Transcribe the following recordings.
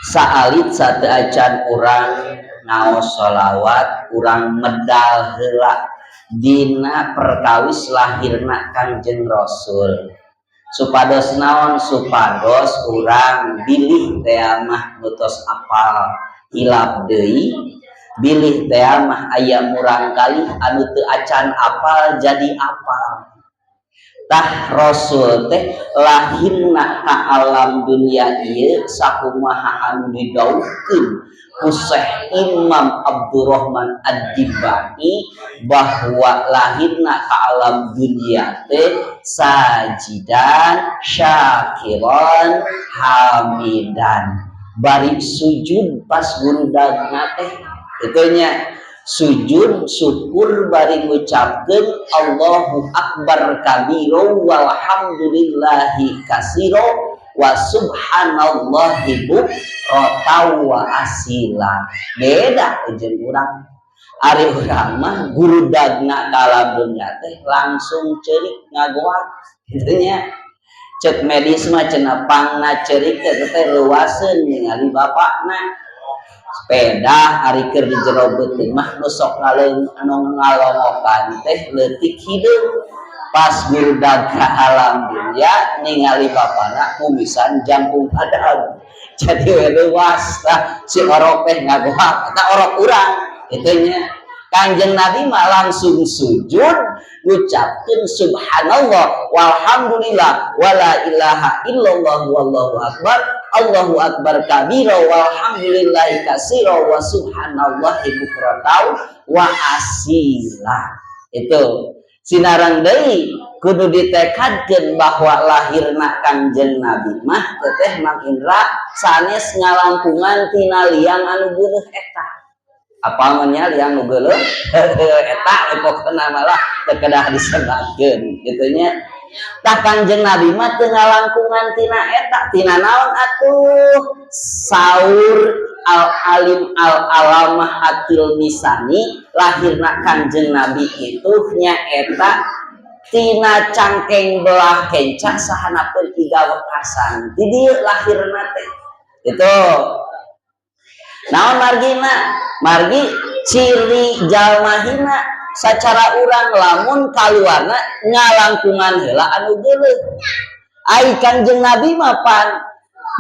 Saalit sateuacan urang ngaos sholawat, urang medal heula dina perkawis lahirna Kangjeng Rasul. Supados naon? Supados urang bilih teh mah nu tos apal hilap deui, bilih teh mah aya murangkalih anu teu acan apal jadi apal. Tah, Rasul teh lahirna ka alam dunia ieu sakumaha anu didawuhkeun ku Syekh Imam Abdurrahman Ad-Dibai bahwa lahirna ka alam dunia teh sajidan syakiran hamidan, bari sujud pas gurudagna teh. Itu nya sujud syukur bari ngucapkeun Allahu akbar kabiro walhamdulillahi kasiro wa subhanallahi bukratan wa asila. Beda jeung urang. Ari urang mah gurudagna ka alam dunya teh langsung ceurik, ngagoak kitu nya. Cek medis mah cenah pangna ceurik teh teh leuwaseun ningali bapakna. Sepeda ari keur di jero beuteung mah nu sok ngaleung anu ngalongokan teh leutik hideung. Pas gurudag ka alam dunya ningali bapana kumisan jangkung padang, jadi we leuwas. Tah, si orok teh ngagoak eta orok urang itu nya. Kangjeng Nabi mah langsung sujud ngucapkeun subhanallah walhamdulillah wala ilaha illallah wallahu akbar Allahu akbar kabira walhamdulillahi katsira wa subhanallahi bukratan wa asila. Itu sinareng deui kudu ditekadkeun bahwa lahirna Kangjeng Nabi mah teteh Mang Indra sanes ngalangkungan tina liang anu geuleuh eta. Apa nya liang nu geuleuh eta? Pokona malah teu kedah disebatkeun kitu nya. Tah, Kangjeng Nabi mah teu ngalangkungan tina eta. Tina naon atuh? Saur Al Alim Al Alamah Atil Misani, lahirna Kangjeng Nabi itu nyaeta tina cangkeng belah kenca sahanapeun iga wekasan. Di dieu lahirna teh. Itu naon margina? Margi ciri jalma hina secara urang lamun kaluarna ngalangkungan heula anu geuleuh. Ai Kangjeng Nabi mah pan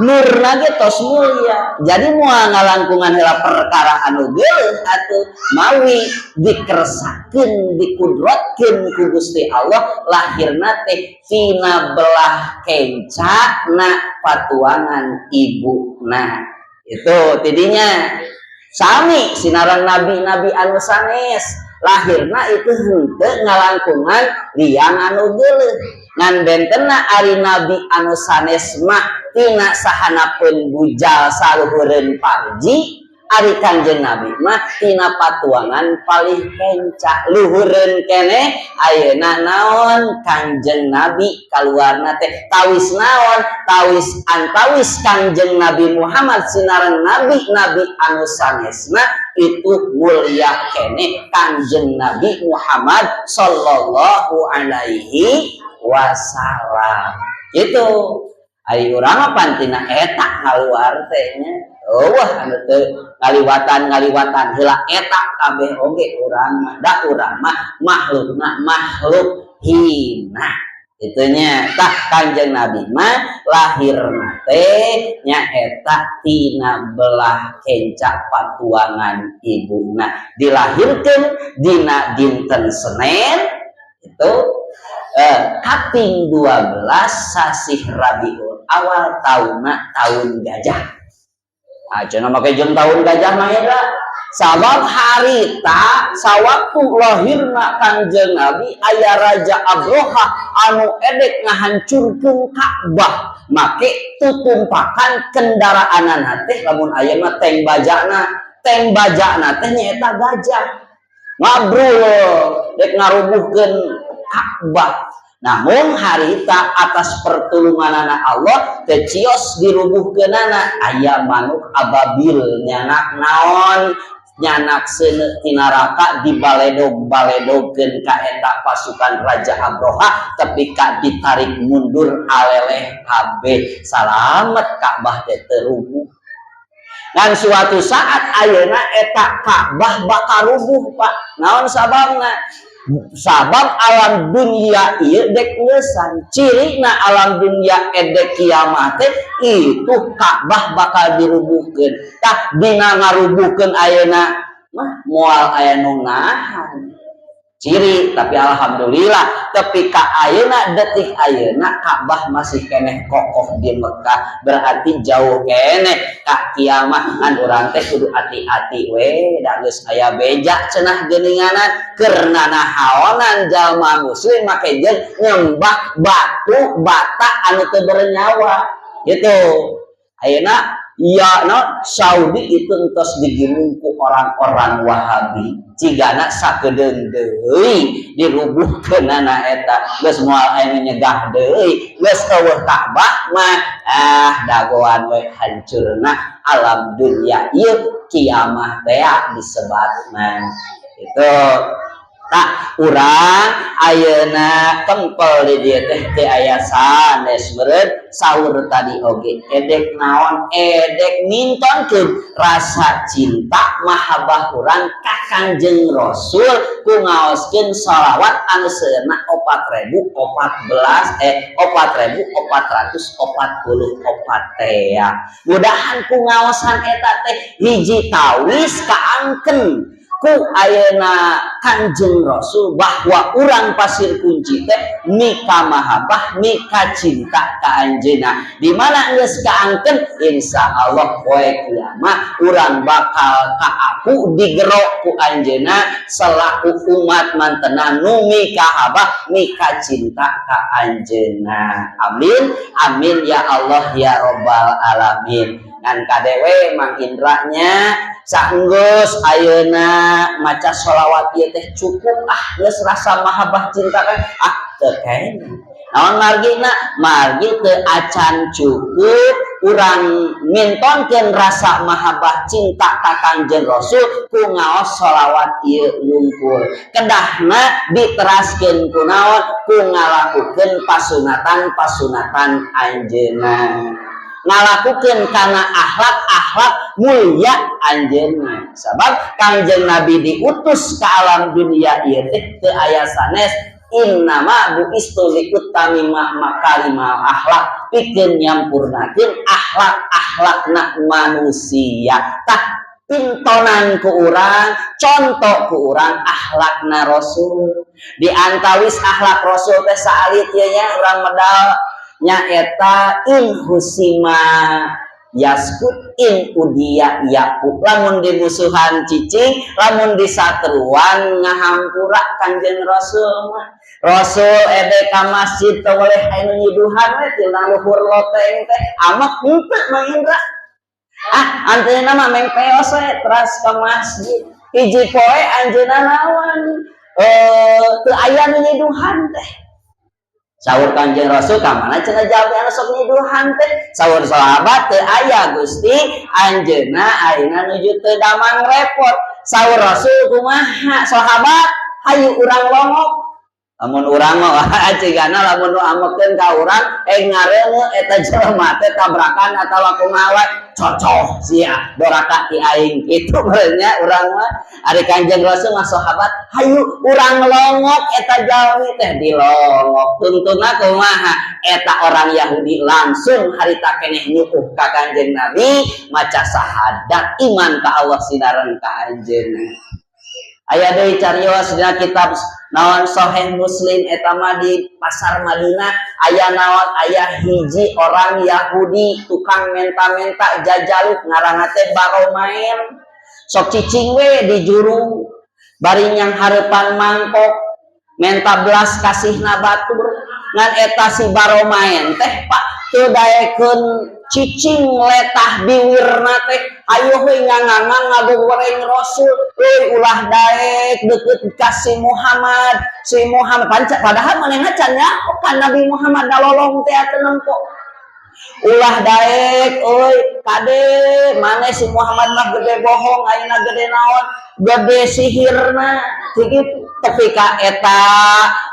nurna ge tos mulia, jadi moal ngalangkungan heula perkara anu geuleuh atuh, mawi dikersakeun, dikudrotkeun ku Gusti Allah lahirna teh tina belah kenca na patuangan ibuna. Itu tidinya sami sinareng nabi-nabi anu sanes, lahirna itu henteu ngalangkungan liang anu geuleuh. Ngan bentenna ari nabi anu sanes mah tina sahanapeun bujal saluhureun parji, ari Kangjeng Nabi mah tina patuangan palih kenca, luhureun keneh. Ayeuna naon? Kangjeng Nabi kaluarna teh tawis naon? Tawis antawis Kangjeng Nabi Muhammad sinareng nabi-nabi anu sanesna itu mulia keneh Kangjeng Nabi Muhammad sallallahu alaihi wasallam. Itu ari urang mah pan tina eta ngaluar teh nya. Oh, wah, anu teu ngaliwatan ngaliwatan heula eta kabeh oge urang mah. Da urang mah makhlukna makhluk hina. Itunya. Tah, Kanjeng Nabi mah lahirna teh nyaeta tina belah kenca patuangan ibuna, dilahirkeun dina dinten Senin itu kaping 12 sasih Rabiul Awal, tahunna tahun gajah. Ah, cenah make jeung tahun gajah mah eta sabab harita sawaktu lahirna Kangjeng Nabi aya Raja Abroha anu edek ngahancurkeun Ka'bah, make tutumpakan kendaraanana teh lamun aya mah tank bajana. Tank bajana teh nyaeta gajah, ngabrul dek ngarubuhkeun Ka'bah. Namun harita atas pertolonganana Allah teu cios dirubuhkeunana. Aya manuk ababil nyanak naon, nyanak seuneu ti neraka, dibaledog-baledogkeun ka eta pasukan Raja Abroha tepi ka ditarik mundur, aleleh kabeh, salamet, Ka'bah teh teu rubuh. Dan suatu saat ayeuna eta Ka'bah bakal rubuh, Pak. Naon sababna? Sabab alam dunia ieu dek ngeusan. Cirina alam dunia edek kiamat teh itu Ka'bah bakal dirubuhkeun. Tah, dina ngarubuhkeun ayeuna mah moal aya nu nahan. Ciri, tapi alhamdulillah ketika ayeuna, detik ayeuna, Ka'bah masih keneh kokoh di Mekah, berarti jauh keneh ka kiamat. Ngan urang teh kudu hati-hati we, da geus aya beja cenah geuninganan keur nanahaonan jalma muslim make jeung nyembah batu bata anu teu bernyawa gitu. Ayeuna ya no, Saudi itu entos digulung ku orang-orang Wahabi, cigana sakedeung deui dirubuhkeunana eta, geus moal aya nu nyegah deui, geus euweuh Ka'bah mah. Ah, dagoan we hancurna alam dunia ieu, kiamah teh disebatna itu. Tak urang ayeuna tempel di dieu teh teu aya sanes meureun. Saur tadi oge edek naon, edek mintonkeun rasa cinta mahabbah urang ka Kanjeng Rasul ku ngaoskeun sholawat anu seueurna 4014, eh, 4444 teh. Mudahan ku ngaosan eta teh hiji tawis kaangken ku ayeuna Kanjeng Rasul bahwa urang Pasir Kunci teh mika mahabbah, mika cinta ka anjeunna. Di mana geus kaangken, insya Allah poe kiamat urang bakal kaaku digerok ku anjeunna selaku umat mantena nu mika habah, mika cinta ka anjeunna. Amin amin ya Allah ya robbal alamin. Ngan kadewe Mang Indranya, sanggeus ayeuna maca sholawat ieu teh cukup, ah, geus rasa mahabbah cinta kan, ah, teu keneh. Naon margina? Margi teu acan cukup urang mintonkeun rasa mahabbah cinta ka Kanjeng Rasul ku ngaos sholawat ieu wungkul. Kedahna diteraskeun ku naon? Ku ngalakukeun pasunatan-pasunatan anjeunna, ngalakukeun kana akhlak-akhlak mulia anjeunna, sabab Kangjeng Nabi diutus ke alam dunia ieu teh teu aya sanes innama bu'istu liutammima makarimal akhlak, pikeun nyampurnakeun akhlak-akhlakna manusia. Tah, pintonan ku urang, contoh ku urang akhlakna Rasul. Di antawis akhlak Rasul teh saalit ieu nya urang medal nyaeta in husima yaskut, in udia yaku, lamun dimusuhan cicing, lamun disatruan ngahampura. Kanjeng Rasul mah, Rasul ede ka masjid teu boleh anu nyiduhan we tina luhur loteng teh amak henteu. Mang Indra, ah, anjeunna mah mengpeos we teras ka masjid. Hiji poe anjeunna naon, eh, teu aya nu nyiduhan teh. Saur Kanjeng Rasul, "Ka mana cenah jalmi anu sok nyiduhan teh?" Saur sahabat, "Teu aya, Gusti, anjeunna ayeuna nuju teu damang, repot." Saur Rasul, "Kumaha, sahabat, hayu urang longok." Lamun urang mah cigana lamun nu amekeun ka urang eh ngareuneu eta jelema teh tabrakan atawa kumaha, "Cocok sia, doraka ti aing," kitu meureun nya urang mah. Ari Kanjeng Rasul mah, "Sahabat, hayu urang longok eta jalmi teh." Dilongok, tuntuna kumaha? Eta orang Yahudi langsung harita keneh nyukuh ka Kanjeng Nabi, maca sahadat, iman ka Allah sinareng ka anjeunna. Aya deui carios dina kitab naon, Sahih Muslim. Eta mah di pasar Madinah aya naon, aya hiji orang Yahudi tukang menta-menta jajaluk, ngaranna teh Baromaen, sok cicing we di juru bari nyang hareupan mangkok, menta belas kasihna batur. Ngan eta si Baromaen teh, Pak, teu daekeun cicing, letah biwirna teh, ayo we ngangangan ngagogoreng Rasul, euy, ulah daek deket ka si Muhammad, si Muhammad panca, padahal manehna can nyaho kan Nabi Muhammad, dalolong teh teu nempo. "Ulah daek euy, kade maneh, si Muhammad mah gede bohong ayeuna, gede naon, gede sihirna," kitu. Tapi ka eta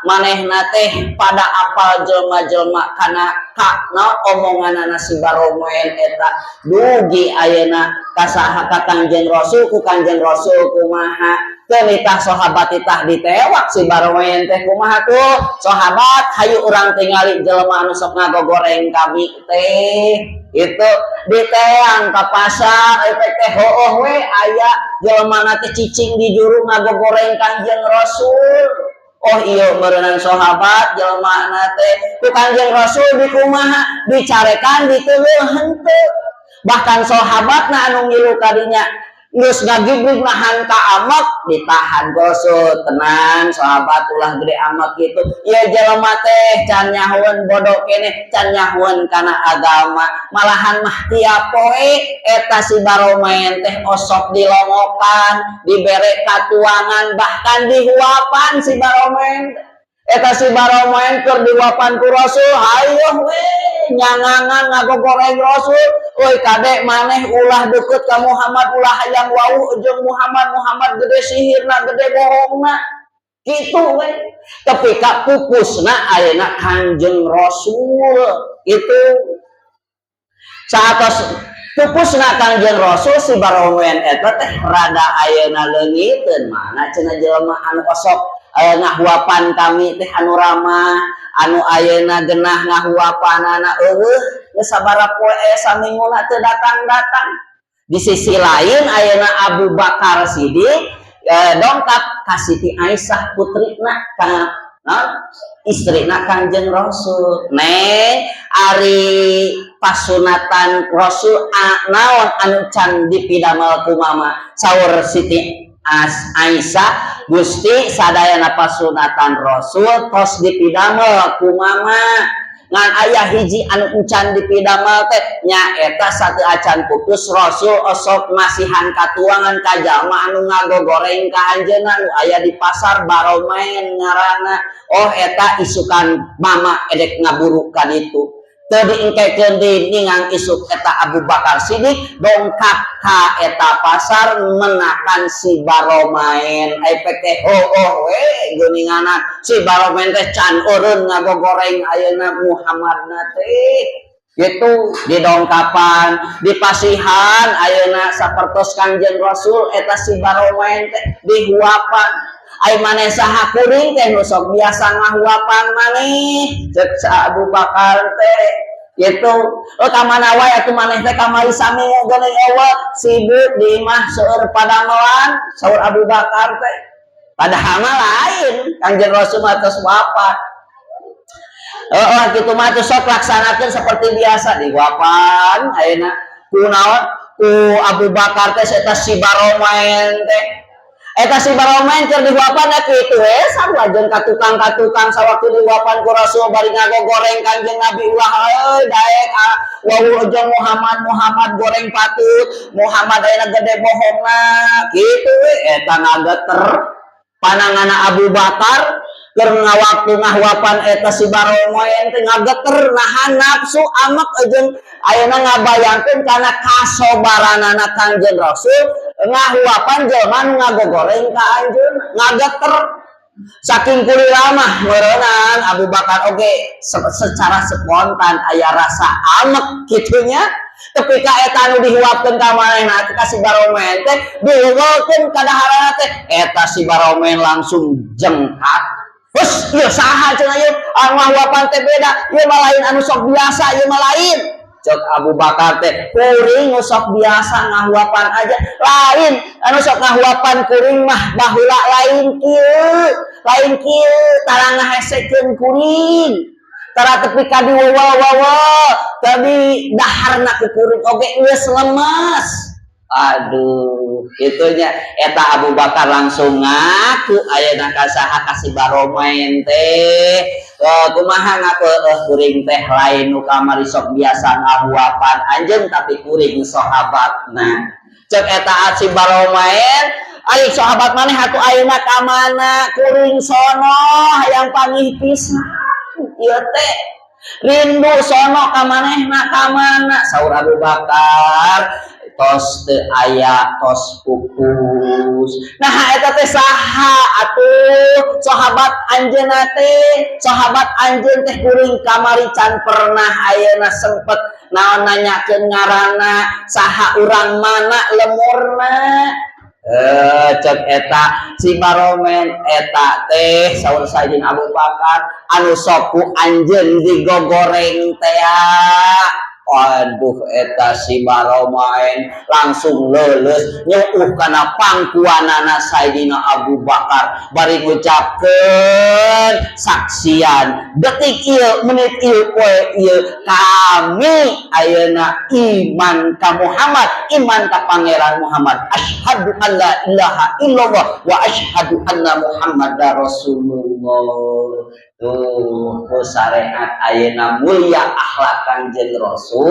manehna teh pada apal jelma-jelma kana ka naon, omonganana si Baromaen eta, dugi ayeuna. Ka saha? Ka Kangjeng Rasul. Ku Kangjeng Rasul kumaha? Teu nitah sahabat, titah ditewak si Baromen teh. Kumaha tuh sahabat? Hayu urang tingali jelema anu sok ngagogoreng kami teh. Itu diteang ka pasar, efek teh hooh we, aya jelema teh cicing di juru ngagogoreng Kangjeng Rasul. Oh iya, meureunan sahabat jelema teh. Ku Kangjeng Rasul dikumaha? Dicarekan, diteuleuh henteu. Bahkan sahabat na anu ngilu kadinya geus ngagibrig nahan ka amek, ditahan Rasul. "Tenang, sahabat, ulah gede amek gitu ya. Jelema teh can nyahoeun, bodoh keneh, can nyahoeun kana agama." Malahan mah tiap poe eta si Baromen teh osok dilongokan, dibere katuangan, bahkan dihuapan si Baromen. Eta si Baromen keur dihuapan ku Rasul, hayoh we nyangangan ngagogoreng Rasul. "Oi kade, maneh ulah deket ka Muhammad, ulah hayang wawuh jeung Muhammad. Muhammad gede sihirna, gede bohongna." Kitu we tepi ka pupusna ayeuna Kanjeng Rasul. Itu saat pupusna Kanjeng Rasul, si Baromen eta teh rada ayeuna leungiteun. "Mana cenah jelema anu osok ngahuapan kami teh, anu ramah, anu ayeuna genah ngahuapanana? Euweuh, geus sabaraha poe aya saminguna teu datang-datang." Di sisi lain ayeuna Abu Bakar Siddiq dongkap ka Siti Aisyah, putrina ka naon, istrina Kanjeng Rasul. "Neng, ari pasunatan Rasul naon anu can dipidamel ku mama?" Saur Siti Aisyah, "Gusti, sadayana pasunatan Rasul tos dipidamel ku mama, ngan aya hiji anu encan dipidamel teh, nyaeta sateuacan pupus Rasul osok masihan katuangan ka jalma anu ngagogoreng ka anjeunna, nu aya di pasar, Baromen ngaranna. Oh, eta isukan mama edek ngaburu ka ditu." Teu diengkekeun deui, ningang isuk eta Abu Bakar Siddiq dongkap ka eta pasar, menakan si Baromain. Efek teh oh oh we geuninganan si Baromain teh can eureun ngagogoreng ayeuna Muhammadna teh. Gitu didongkapan, dipasihan ayeuna sapertos Kangjeng Rasul. Eta si Baromain teh dihuapan. "Ai maneh saha?" "Kuring teh nu sok biasa ngahuapan maneh," cek Abu Bakar teh gitu. "Oh, ka mana wae atuh maneh teh kamari saminggu geuning euweuh?" "Sibuk di imah, seueur padamelan," saur Abu Bakar teh. Padahal mah lain, Kangjeng Rasul mah tos wafat. Oh, gitu mah tuh sok laksanakeun seperti biasa. Dihuapan ayeuna ku naon, ku Abu Bakar teh eta si Baromain teh. Eta si Baromen keur dihuapan ya kitu we, sarua jeung ka tukang-katukang sawaktu dihuapan ku Rasul bari ngagogoreng Kanjeng Nabi. "Ulah euy, daek wawuh jeung Muhammad. Muhammad goreng patut, Muhammad ayeuna gede bohongna." Kitu we eta ngageter pananganna Abu Bakar keur ngawaktu ngahuapan eta si Baromen teh, ngageter nahan nafsu amek jeung ayeuna ngabayangkeun kana kasobaranana Kangjeng Rasul ngahuapan jelema nu ngagogoreng ka anjeun. Ngageter saking kulila mah meureunnan Abu Bakar oge secara spontan aya rasa amek kitunya. Tapi ka eta anu dihuapkeun ka manehna teh, ka si Baromen teh, dihuapkeun ka daharana teh, eta si Baromen langsung jengkat. "Hus, ieu saha cenah ieu? Anu ngahuapan teh beda. Ieu mah lain anu sok biasa, ieu mah lain." Cek Abu Bakar teh, "Kuring nu sok biasa ngahuapan aja, lain anu sok ngahuapan kuring mah baheula, lain kieu, lain kieu, tara ngahesekeun kuring, tara tepi ka diwewel-wewel, tapi daharna ku kuring oge geus lemes." Aduh, itunya eta Abu Bakar langsung ngaku ayeuna ka saha? Ka si Baromen teh. "Kumaha ngaku?" "Kuring teh lain nu kamari sok biasa ngahuapan anjeun, tapi kuring sahabatna." Cek eta si Baromen, "Ari sahabat maneh atuh ayeuna ka mana? Kuring sono hayang panggih pisan ieu teh, rindu sono ka manehna, ka mana?" Saur Abu Bakar, Tos teu aya, tos pupus. Nah, eta teh saha atuh sahabat anjeunna teh? Sahabat anjeun teh kuring kamari can pernah ayeuna sempet naon nanyakeun ngaranna saha, urang mana lemurna. Eh, cek eta si baromen eta teh, saur Sayyidina Abu Bakar, anu sok ku anjeun digogoreng teh. Aduh, eta si baromaen langsung leuleus, nyuuh kana pangkuanana Sayyidina Abu Bakar, bari ngucapkeun, "Saksian detik ieu, menit ieu, poe ieu, kami ayeuna iman ka Muhammad, iman ka Pangeran Muhammad. Asyhadu an la ilaha illallah wa asyhadu anna Muhammadar Rasulullah." Tuh, ku syariat ayeuna mulia akhlak Kanjeng Rasul,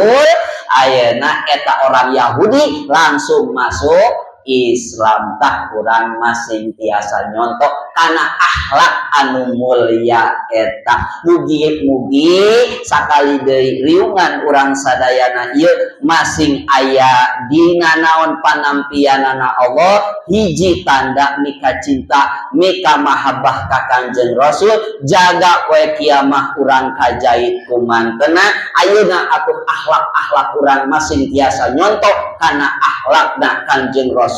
ayeuna eta orang Yahudi langsung masuk Islam. Tah, kurang masing tiasa nyontok karena akhlak anu mulia eta. Mugi-mugi sakali deui riungan urang sadayana ieu masing aya dina naon panampianana Allah, hiji tanda mika cinta, mika mahabbah ka Kanjeng Rasul. Jaga poe kiamah urang kajait ku mantena. Ayeuna atuh akhlak-akhlak urang masing tiasa nyontok karena akhlakna Kanjeng Rasulullah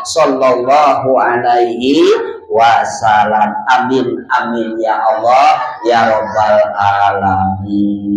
sallallahu alaihi wasallam. Amin amin ya Allah ya robbal alamin.